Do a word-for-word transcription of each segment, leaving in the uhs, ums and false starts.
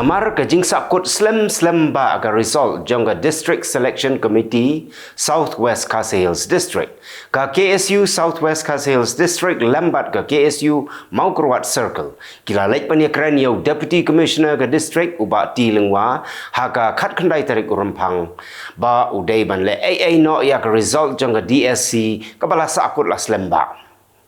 Namar ka jingsahkut slem slem bha ka result jong ka District Selection Committee South West Khasi Hills District, ka K S U South West Khasi Hills District lem bad ka K S U Mawkyrwat Circle ki la leit ban ïakren ïa u Deputy Commissioner ka District, u Bah T Lyngwa, ha ka khatkhyndai tarik u Rymphang, ba u dei ban leh ei ei noh ïa ka result jong ka D S C kaba la sahkut la slem bha.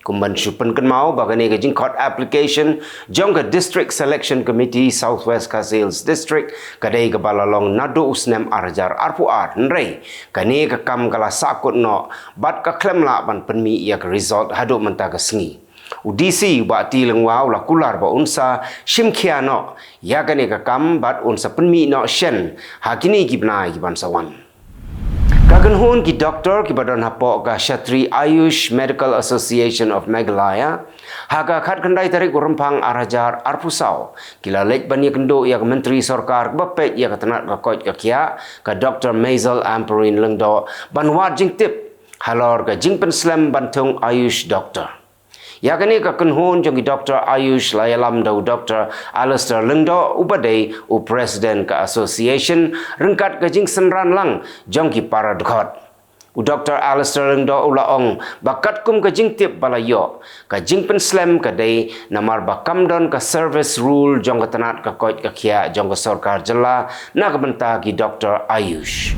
Kum ban shu pynkynmaw ba kane ka jingkhot application jong ka District Selection Committee South West Khasi Hills District ka dei kaba la long naduh u snem ar hajar arphew ar, hynrei kane ka kam ka la sahkut noh bad ka khlem lah ban pynmih ïa ka result haduh mynta ka sngi. U D C, u Bah T Lyngwa, u la kular ba un sa shim khia noh ïa kane ka kam bad un sa pynmih noh shen ha kine ki bnai ki ban sa wan. Ka kynhun ki doktor kiba don hapoh ka Kshatriya Ayush Medical Association of Meghalaya, ha ka khatkhyndai tarik u Rymphang ar hajar arphew saw, ki la leit ban ïakynduh ïa ka Myntri Sorkar kaba peit ïa ka tnat ka koit ka khiah, ka Doktor Maisel Ampareen Lyngdoh, ban wad jingtip halor ka jingpynslem ban thung Ayush Doctor. Ïa kane ka kynhun jong ki doktor Ayush la ïalam da u Doktor Alistair Lyngdoh, uba dei u President ka Association, ryngkat ka jingsynran lang jong ki para dkhot. U Doktor Alistair Lyngdoh u la ong ba katkum ka jingtip ba la ïoh, ka jingpynslem ka dei namar ba kam don ka service rule jong ka tnat ka koit ka khiah jong ka sorkar jylla na ka bynta ki doktor Ayush.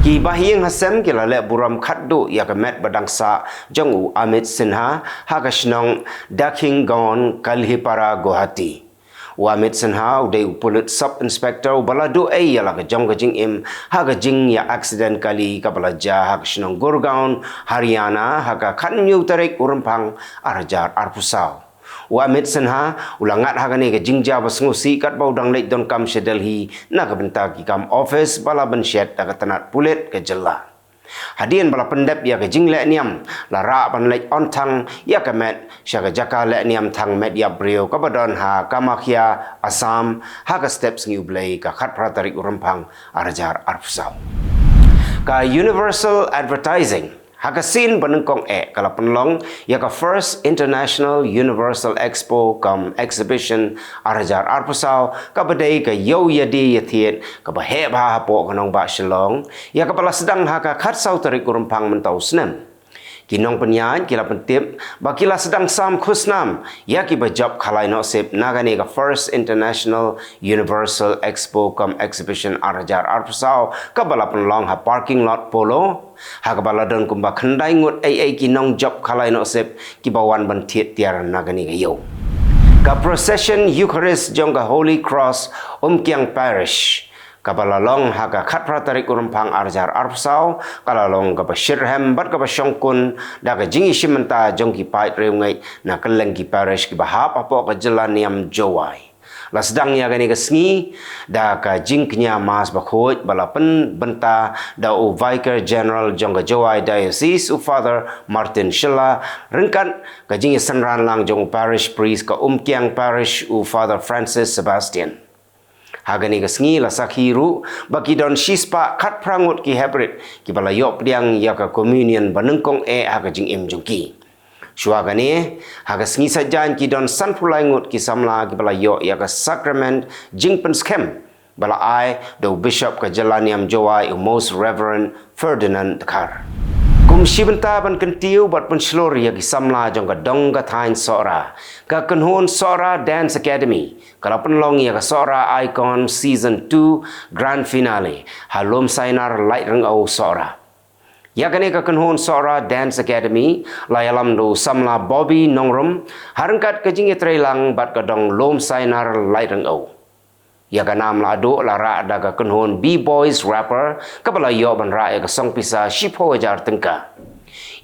Ki bahaïing hasem ki la leh burom khatduh ïa ka met ba dang sah jong u Amit Sinha ha ka shnong Dakhinggaon, Kalhipara, Guwahati. U Amit Sinha u dei u pulit sub inspector uba la duh ei ïa la ka jong ka jingim ha ka jingïa accident kali kaba la jia ha ka shnong Gurgaon, Haryana, ha ka khathynñiew tarik u Rymphang ar hajar arphew saw. U Amit Sinha u la ngat ha kane ka jingjia ba sngewsih katba u dang leit donkam sha Delhi na ka bynta ki kam office ba la bynshet da ka tnat pulit ka jylla. Hadien ba la pyndep ïa ka jingleh niam, la rah ban leit on thang ïa ka met sha ka jaka leh niam thang met ïap briew kaba don ha Kamakhya, Assam, ha ka step sngi U Blei, ka khatphra tarik u Rymphang ar hajar arphew saw. Ka Universal Advertising, ha ka sien ba nyngkong eh, ka la pynlong ïa ka First International Universal Expo cum Exhibition ar hajar arphew saw, kaba dei ka ïew ïadie ïathied kaba heh bha hapoh ka nongbah Shillong, ïa kaba la sdang ha ka khatsaw tarik u Rymphang mynta u snem. Ki nongpynïaid ki la pyntip ba ki la sdang sam khusnam ïa kiba jop khalai nohsip na kane ka First International Universal Expo cum Exhibition ar hajar arphew saw, kaba la pynlong ha parking lot Polo, ha kaba la don kumba khyndai ngut ei ei ki nongjop khalai nohsip kiba wan ban thied tiar na kane ka ïew. Ka procession Eucharist jong ka Holy Cross Umkiang Parish, kaba la long ha ka khatphra tarik u Rymphang ar hajar arphew saw, ka la long kaba shitrhem bad kaba shongkun da ka jingïashim bynta jong ki paid riewngeit na kylleng ki parish kiba hap hapoh ka jylla niam Jowai. La sdang ïa kane ka sngi da ka jingkñia Mass bakhuid ba la pynbynta da u Vicar General jong ka Jowai Diocese, u Father Martin Shylla, ryngkat ka jingïasynran lang jong u Parish Priest ka Umkiang Parish, u Father Francis Sebastian. Ha kane ka sngi la sakhi ruh ba ki don shispah khatphra ngut ki heprit kiba la ïoh pdiang ïa ka Communion ba nyngkong eh ha ka jingim jong ki. Shuwa kane, ha ka sngi Saitjaiñ ki don sanphew lai ngut ki samla kiba la ïoh ïa ka Sakrament jingpynskhem ba la ai da u Bishop ka jylla niam Jowai, u Most Reverend Ferdinand Dkhar. Kum shi bynta ban kyntiew bad pynshlur ïa ki samla jong ka dong ka thaiñ Sohra, ka kynhun Sohra Dance Academy ka la pynlong ïa ka Sohra Icon Season two Grand Finale ha Lumsainar Laitryngew, Sohra. Ïa kane ka kynhun Sohra Dance Academy la ïalam da u samla Bobby Nongrum, ha ryngkat ka jingïatreilang bad ka dong Lumsainar Laitryngew. Ïa ka nam la duh la rah da ka kynhun B-Boys Rapper, kaba la ïoh ban rah ïa ka song pisa shiphew hajar tyngka.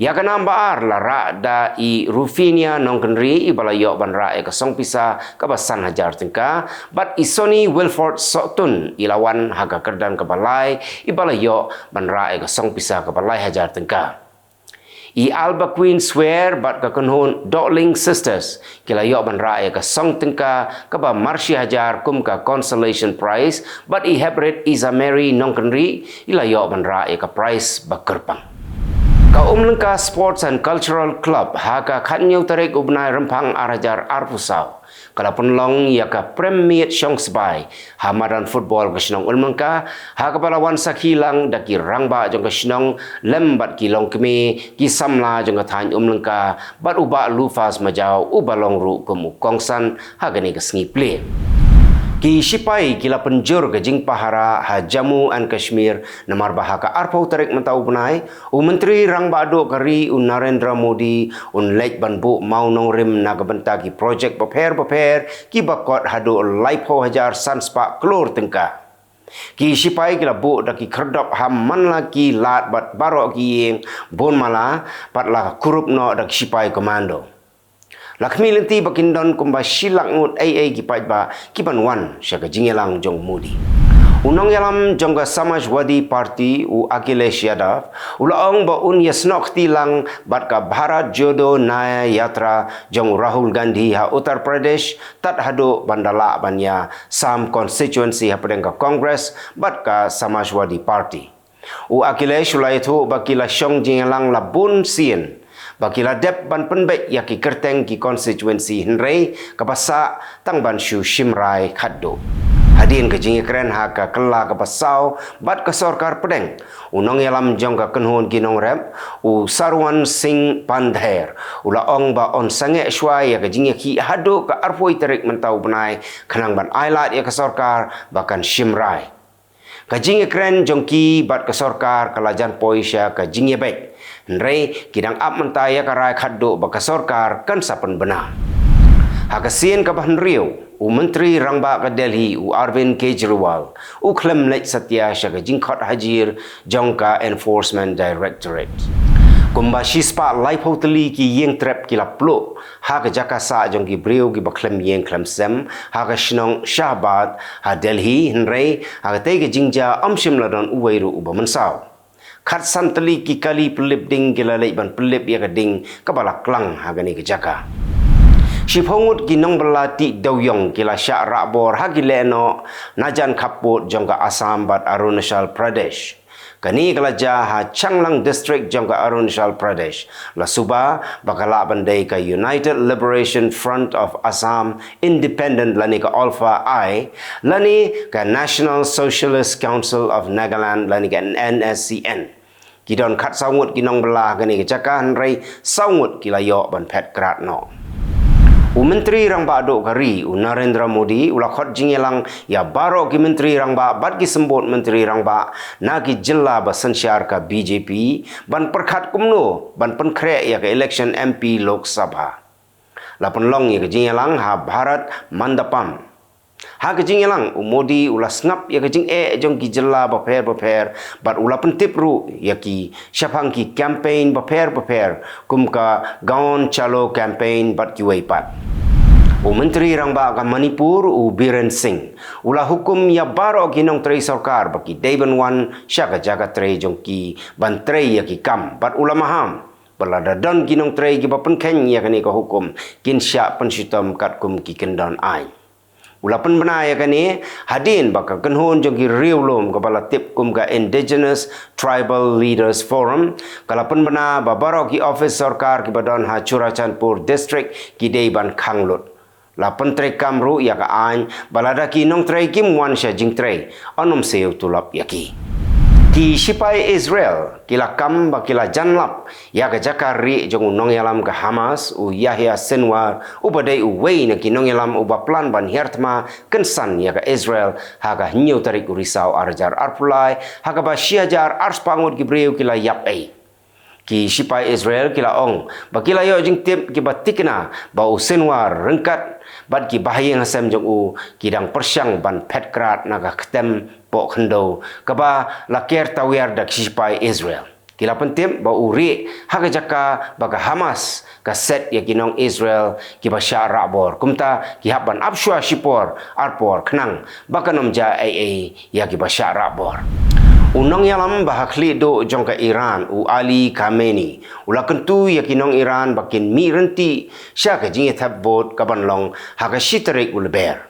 Ïa ka nam ba ar la rah da i Rufinia Nongkynrih, iba la ïoh ban rah ïa ka song pisa kaba san hajar tyngka, bad i Sonny Wilford Sohtun, i la wan ha ka kyrdan kaba lai, iba la ïoh ban rah ïa ka song pisa kaba lai hajar tyngka. I Alba Queen Swear bad ka kynhun Dohling Sisters ki la ïoh ban rah ïa ka song tyngka kaba marshi hajar kum ka consolation prize, bad i heprit Isa Mary Nongkynrih i la ïoh ban rah ïa ka prize ba kyrpang. Ka Umlyngka Sports and Cultural Club ha ka khathynñiew tarik u bnai Rymphang ar hajar arphew saw Ka la pynlong ïa ka Prem Meet shong sbai ha madan football ka shnong Umlyngka, ha kaba la wan sakhi lang da ki rangbah jong ka shnong lem bad ki longkmie, ki samla jong ka thaiñ Umlyngka, bad u Bah Lufas Majaw uba long ruh kum u kongsan ha kane ka sngi plie. Ki shipai ki la pynjur ka jingpahara ha Jammu and Kashmir namar ba ha ka arphew tarik mynta u bnai, u Myntri Rangbah Duh ka ri u Narendra Modi un leit ban buh mawnongrim na ka bynta ki projek bapher bapher kiba kot haduh laiphew hajar san spah klur tyngka. Ki shipai ki la buh da ki khyrdop ha man la ki lad bad baroh ki ïing bun mala, bad la kurup noh da ki shipai komando. La khmih lynti ba kin don kumba shi lak ngut eiei ki paidbah kiban wan sha ka jingïalang jong u Modi. U nongïalam jong ka Samajwadi Party u Akhilesh Yadav u la ong ba un ïasnoh kti lang bad ka Bharat Jodo Nyay Yatra jong u Rahul Gandhi ha Uttar Pradesh, tad haduh ban da lah ban ïa sam constituency hapdeng ka Congress bad ka Samajwadi Party. U Akhilesh u la ïathuh ba ki la shong jingïalang la bun sien, ba ki la dep ban pynbeit ïa ki kyrteng ki constituency, hynrei kaba sah tang ban shu shim rai khatduh. Hadien ka jingïakren ha ka kylla kaba saw bad ka sorkar pdeng, u nongïalam jong ka kynhun ki nongrep, u Sarwan Singh Pandher, u la ong ba un sangeh shuwa ïa ka jingïakhih haduh ka arphew tarik mynta u bnai, khnang ban ailad ïa ka sorkar ba kan shim rai. Ka jingïakren jong ki bad ka sorkar ka la jan poi sha ka jingïabeit, hynrei ki dang ap mynta ïa ka rai khatduh ba ka sorkar kan sa pynbna. Ha ka sien kaba hynriew, u Myntri Rangbah ka Delhi u Arvind Kejriwal u khlem leit satia sha ka jingkhot hajir jong ka Enforcement Directorate. Kumba shispah laiphew tylli ki ïing trep ki la pluh ha ka jaka sah jong ki briew kiba khlem ïing khlem sem ha ka shnong Shahbad ha Delhi, hynrei ha katei ka jingjia ym shym la don uwei ruh uba mynsaw. Khatsan tylli ki kali pynlip ding ki la leit ban pynlip ïa ka ding kaba la klang ha kane ka jaka. Shiphew ngut ki nongbylla tih dewïong ki la shah rahbor ha ki lehnoh najan khappud jong ka Assam bad Arunachal Pradesh. Kane ka la jia ha Changlang District jong ka Arunachal Pradesh. La suba ba ka lah ban dei ka United Liberation Front of Assam Independent lane ka ULFA-I, lane ka National Socialist Council of Nagaland lane ka N S C N. Ki don khatsaw ngut ki nongbylla ha kane ka jaka, hynrei saw ngut ki la ïoh ban phet krad noh. U Myntri Rangbah Duh ka ri u Narendra Modi u la khot jingïalang ïa baroh ki Myntri Rangbah bad ki symbud Myntri Rangbah na ki jylla ba synshar ka B J P ban pyrkhat kumno ban pynkhreh ïa ka election M P Lok Sabha. La pynlong ïa ka jingïalang ha Bharat Mandapam. Ha ka jingïalang, u Modi u la sngap ïa ka jingeh jong ki jylla bapher bapher bad u la pyntip ruh ïa ki shaphang ki campaign bapher bapher kum ka Gaon Chalo campaign bad kiwei pat. U Myntri Rangbah ka Manipur u Biren Singh u la hukum ïa baroh ki nongtrei sorkar ba ki dei ban wan sha ka jaka trei jong ki ban trei ïa ki kam, bad u la maham ba lada don ki nongtrei kiba pynkheiñ ïa kane ka hukum, kin shah pynshitom katkum ki kyndon aiñ. U la pynbna ïa kane hadien ba ka kynhun jong ki riewlum kaba la tip kum ka Indigenous Tribal Leaders Forum ka la pynbna ba baroh ki ophis sorkar kiba don ha Churachandpur District ki dei ban khang lut. La pyntreikam ruh ïa ka aiñ ba lada ki nongtrei kim wan sha jingtrei, yn ym siew tulop ïa ki. Ki shipai Israel ki la kam ba ki la jan lap ïa ka jaka rieh jong u nongïalam ka Hamas u Yahya Sinwar, uba dei uwei na ki nongïalam uba plan ban hiar thma kynsan ïa ka Israel ha ka hynñiew tarik u Risaw ar hajar arphew lai, ha kaba shi hajar arspah ngut ki briew ki la ïap ei. Ki shipai Israel ki la ong ba ki la ïoh jingtip kiba tikna ba u Sinwar ryngkat bad ki bahaïing hasem jong u ki dang pyrshang ban phet krad na ka ktem poh khyndew kaba la ker tawiar da ki shipai Israel. Ki la pyntip ba u rieh ha ka jaka ba ka Hamas ka set ïa ki nong Israel kiba shah rahbor. Kumta ki hap ban ap shuwa shipor arpor khnang ba kan ym jia ei ei ïa kiba shah rahbor. U nongïalam ba ha khlieh duh jong ka Iran u Ali Khamenei u la kyntu ïa ki nong Iran ba kin mih ryntih sha ka jingïathep vote kaban long ha ka shi tarik u Lber.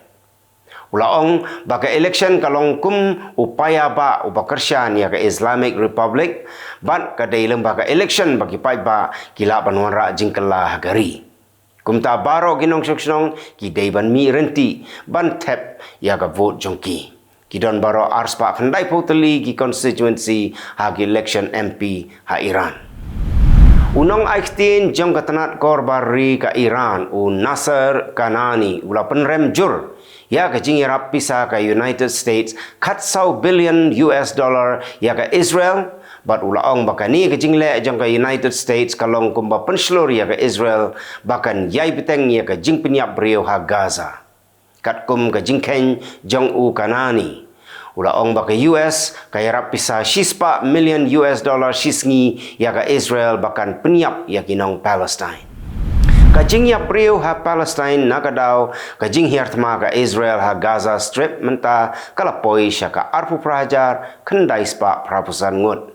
U la ong ba ka election ka long kum u paia bah uba kyrshan ïa ka Islamic Republic, bad ka dei lem ba ka election ba ki paidbah ki lah ban wanrah jingkylla ha ka ri. Kumta baroh ki nongshong shnong ki dei ban mih ryntih ban thep ïa ka vote jong ki. Ki don baroh arspah khyndai phew tylli ki constituency ha ki election M P ha Iran. U nongaiktien jong ka tnat kor bar ri ka Iran, u Nasser Kanani, u la pynrem jur ïa ka jingïarap pisa ka United States khatsaw billion U S dollar ïa ka Israel, bad u la ong ba kane ka jingleh jong ka United States ka long kumba pynshlur ïa ka Israel ba kan ïai bteng ïa ka jingpynïap briew ha Gaza. Katkum ka jingkheiñ jong u Kanani, u la ong ba ka U S ka ïarap pisa shispah million U S dollar shisngi ïa ka Israel ba kan pynïap ïa ki nong Palestine. Ka jingïap briew ha Palestine na ka daw ka jinghiar thma ka Israel ha Gaza Strip mynta ka la poi sha ka arphew phra hajar khyndai spah phra phew san ngut.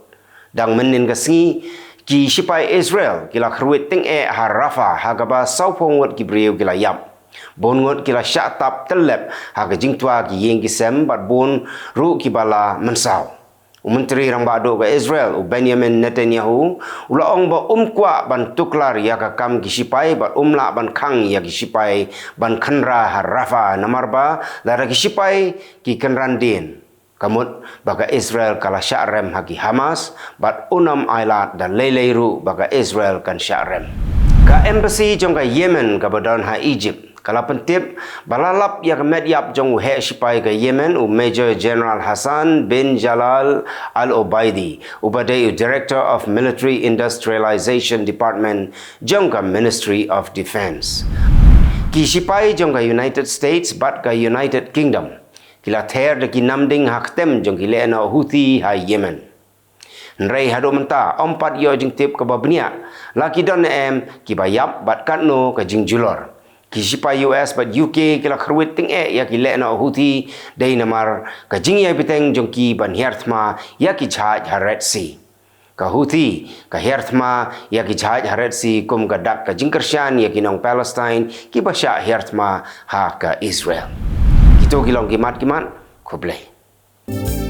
Dang mynnin ka sngi, ki shipai Israel ki la kyrwit tyngeh ha Rafah ha kaba saw phew ngut ki briew ki la ïap. Bun ngut ki la shah tap tyllep ha ka jingtwa ki ïing ki sem bad bun ruh kiba la mynsaw. U Myntri Rangbah Duh ka Israel, u Benjamin Netanyahu, u la ong ba um kwah ban tuklar ïa ka kam ki shipai bad um lah ban khang ïa ki shipai ban khynra ha Rafah namar ba lada ki shipai ki kynran dien, ka mut ba ka Israel ka la shah rem ha ki Hamas bad un ym ailad da lei lei ruh ba ka Israel kan shah rem. Ka embassy jong ka Yemen kaba don ha Egypt ka la pyntip ba la lap ïa ka met ïap jong u heh shipai ka Yemen, u Major General Hassan bin Jalal Al Obaidi, uba dei u Director of Military Industrialization Department jong ka Ministry of Defense. Ki shipai jong ka United States bad ka United Kingdom ki la ther da ki namding ha ktem jong ki lehnoh Houthi ha Yemen. Hynrei haduh mynta ym pat ïoh jingtip kaba bniah la ki don ne em kiba ïap bad katno ka jingjulor. Ki shipai U S bad U K ki la kyrwit tyngeh ïa ki lehnoh Houthi dei namar ka jingïai bteng jong ki ban hiar thma ïa ki jahaj ha Red Sea. Ka Houthi ka hiar thma ïa ki jahaj ha Red Sea kum ka dak ka jingkyrshan ïa ki nong Palestine kiba shah hiar thma ha ka Israel. Kito ki long ki mat ki mat. Khublei.